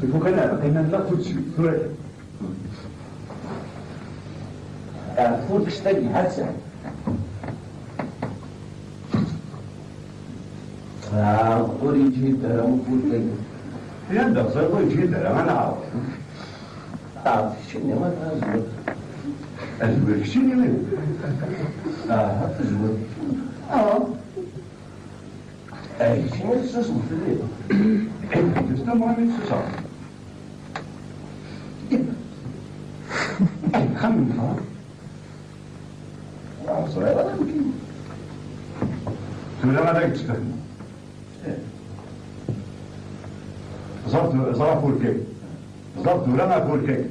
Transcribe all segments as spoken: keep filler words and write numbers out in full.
Ifukan ar qqimen la tout de suite, tura kan. Ɛfu kečč tagi, ha-tt-a. Ah, ur yeǧhid ara ufurk-agi. Anda ẓriɣ ur yeǧhid ara, ad neɛreḍ. Teɛreḍ keččini, ma tezweǧ. Azwir keččini, ah, tezweǧ. Ah. Ay, keččini tessusem fell-i. Ay, tessusem fell-i. Ay, xemmem, ha? Ur ẓriɣ ara amek. Tura ad ak-d-sfehmeɣ. Ẓer, ẓer afurk-agi. Ẓer tura afurk-agi.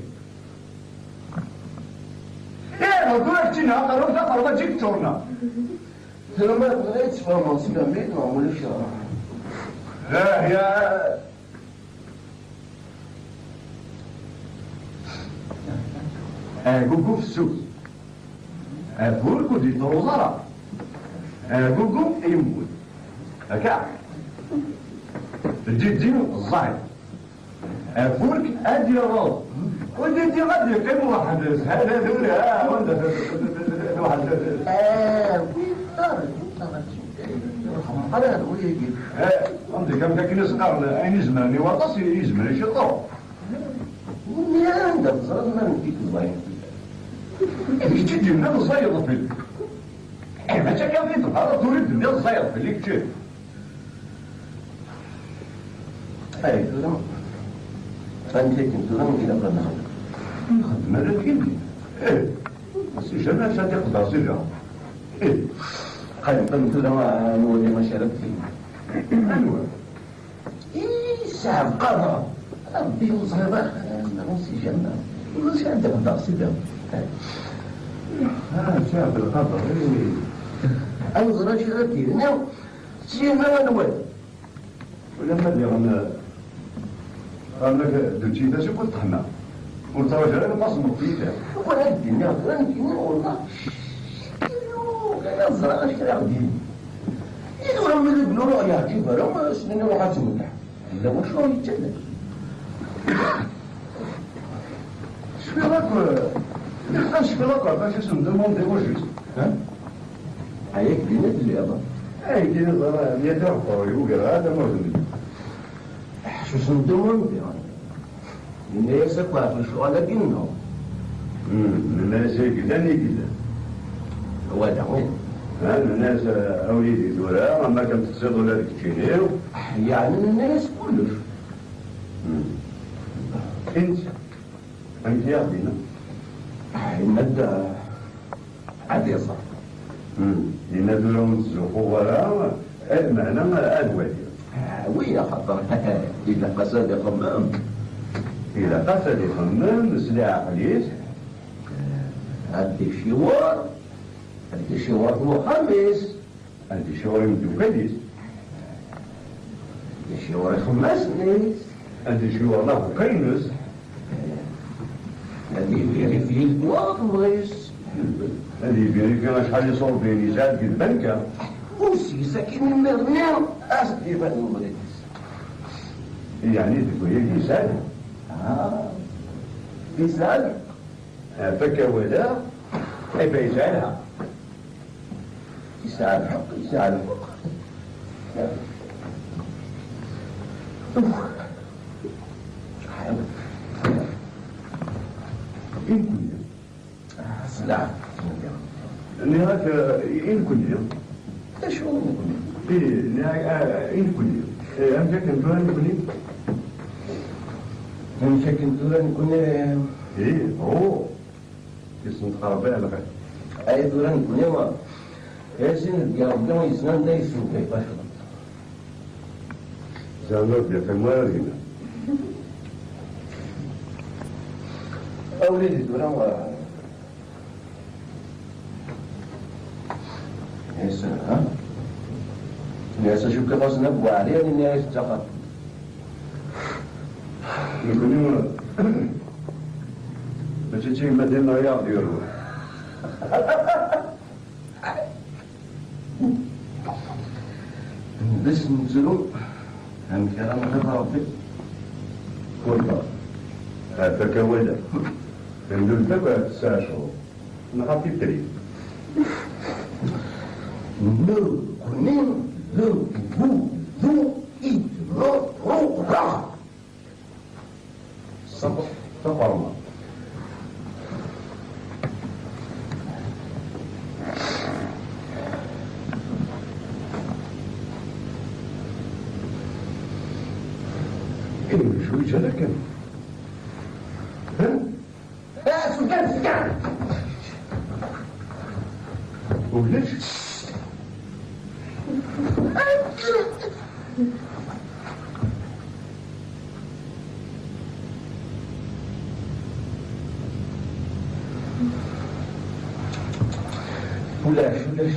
Eh, tura keččini, aqerru-k d aqerru-agi yeččuren. Tura ma tebɣiḍ ad tfehmeḍ s lemmi, neɣ ulac ara. Eh, ya. Agugu fessus. Afurk ur d-yettruẓ ara. Agugu yemmut. Akka. Ǧiǧi ẓẓay. Afurk ad yerreḍ. Ur d-, ad yeqqim weḥd-s. Hada tura, ah, wanda weḥd-s. Ah, wi ṭṭar, wi ṭṭar. Ur xemmeq ara ar wayagi. Eh, anda kan akken i s-qqaren, ayen izemren i waṭas, yezmer i ciṭuḥ. Ur nniɣ ara anda teẓriḍ ma nekk i k-ẓẓayeɣ fell-ak. Kečč i d-yenna ẓẓayeḍ fell-i. Eh, mačči akka i tebɣa, tura i d-tenniḍ ẓẓayeḍ fell-i kečč. Ay, tura, anta akken tura ilaq ad nexdem? Nxeddem ala lkil. Eh, si jamais ad iqedder sida. Eh, xali, qqim tura, ad nwali acu ara d-tini. Anwa? Ih, saɛd qader. Rebbi ur ẓriɣ ara, neɣ si jamais. Ulac ad iqedder sida. Ah, saɛd lqader, eh. Ad nẓer acu ara d-yini. Sima ad nwali. Ulamma diɣen, qqaren-ak d učči-tas akk teḥma. Ur ttṛaǧu ara ma tsemmeḍ tiyita. Ur ad d-iniɣ tura nekkini, wallah. Kan ad ẓreɣ acu ara ɣ-d-yini. I tura mi d-ibnu ur ɣ-yeɛǧib ara, s-nini ruḥ ad temmekḥ. Yella wacu ur yettadda. Cfiɣ akk, ilaq ad cfiɣ akk ɣef acu i sen-demandé au juste, hein? Ay, ak-d-ini telliḍ. Ay, d-ini ẓra, yata ɣeffer, yugar ɛad amur d-nni. Aḥcu sen-demandé. Nenna-yas akk ɣef lecɣal-agi-nneɣ. Hmm, nenna-yas ay yellan, ay yellan. Wala. Ha, nenna-yas, a wlidi tura, am akken teqsiḍ ula d keččini. Yeɛni nenna-yas kullec. Hmm. Init, amek i aɣ-d-yenna? Yenna-d, ah, ad iẓer. Hmm. Yenna-d ur awen-ttzuxxuɣ ara, eh, meɛna ad waliɣ. Ah, oui, axaṭer ilaq-as ad ixemmem. Ilaq-as ad ixemmem s leɛqel-is. Ad d-iciwer, ad d-iciwer deg uxxam-is. Ad iciwer imeddukal-is. Ad iciwer ixemmasen-is. Ad iciwer labuka-ines. Ad ivérifié lekwaɣeḍ-is. Ad ivérifié acḥal iṣurdiyen yesɛa deg lbanka. Ur s-yesɛi akken imir-nni ad s-d-iban ubrid-is. Yeɛni deg wayagi yesɛa lḥeqq. Ah, yesɛa lḥeqq. Ɣef akka walaɣ, eh ben, yesɛa lḥeqq. Yesɛa lḥeqq, yesɛa lḥeqq. Uf. I nekkni? Ah, s leɛqel. Nniɣ-ak, eh, i nekkni? D acu i nekkni? Ih, nniɣ-ak, ah, i nekkni. Eh, amek akken tura nekkni? Amek akken tura nekkni? Ih, oh. Yessenṭeq Rebbi lxir. Ay tura nekkni, wa. Ay sin deg Rebbi yesnan da yessenṭeq. Zeɛma ur d-yeqqim wara dinna. A wlidi tura, wa. Yes, ha? Yes, acu kan ɣas nabwa ɛli, ad nini ay tettaxer. Nekkni, mačči d tiyemmatin neɣ i aɣ-d-yerwel. Bes nettru amek ara nɣiḍ Rebbi. Kulba, ata kawala. Tendult akk ɣef tesɛa cɣel. Nɣa titrit. Nekkni d bu du i d-neṭruḍ. Ṣṣeḥ taferma. Ih, zwiǧ ara kan. Ha? Ah, sufgan, sufgan! Ulac? Ulac, ulac.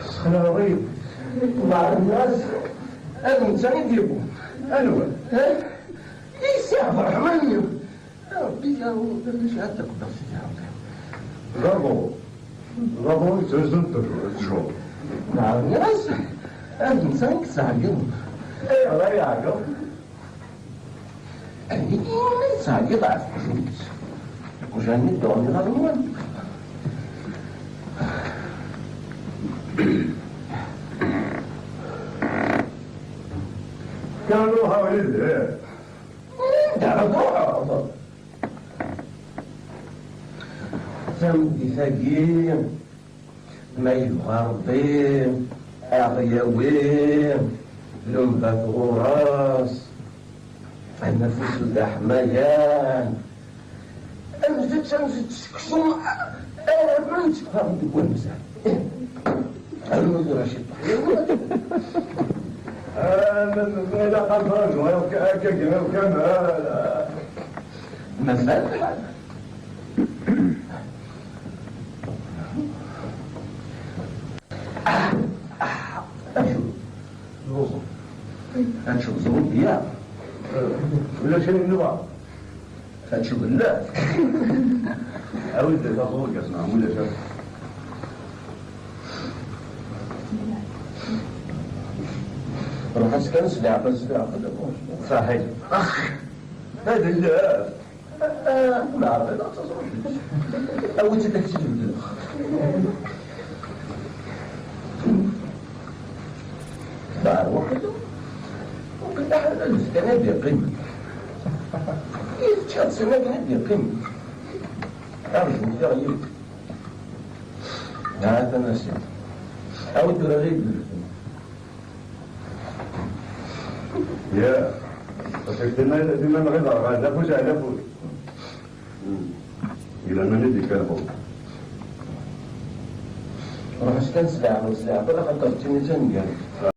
Sexleɣ-it. Ḍeɛfen-as. Ad netta i d-yewwi. Anwa? Eh? I Si Ɛebderreḥman-nni. Ṛebbi, ya Ṛebbi, ulac ad taqbeḥ Sidi Ṛebbi. D aḍu. D aḍu yettruẓun ttjur. Nniɣ-as, ad netta i yettɛeggiḍen. Ayɣer ara yeɛgeḍ? Aniti i yettɛeggiḍ ɣef qjun-is? Qjan-nni dduɣen iɣallen-nwen. Kan ruḥ a wlidi. Anda ara truḥeḍ? Tameddit-agi, ma yebɣa Ṛebbi, a ɣ-yawi, lumbat ɣur-s, ad naf usu d aḥmayan, ad nečč, ad nečč seksu, alamma netteffeɣ deg wanzar. Rnu tura ciṭuḥ. Ah, ma, ma, ma ilaq ad nraju akka, akka, akka, ah, mazal lḥal. Ah, ah, acu? Luẓu. Acu, ẓru biya? Ulac ayen nniḍen. Acu bella? Awi-d taẓurga, neɣ ulac akk. Ruḥ-as kan s leɛqel, s leɛqel. Saḥit. Ax! Ad illa! Ah, neɛqel, ad taẓurga. Awi-tt-id ak-tt-id-beddleɣ. Ḍeɛreɣ weḥd-i. Waqila ḥala d kan ad d-yeqqim. I teččiḍ sin akken ad d-yeqqim. Arju, ufiɣ yiwet. Ha-t-an a sidi. Awi-d tura ɣid leftem. Ya, parce que dima, dima nɣiḍ ɣer d afus ɛla afus. Hmm. Yella mani d-yekka lxuf. Ruḥ-as kan s leɛqel, s leɛqel, axaṭer d tin i d taneggarut.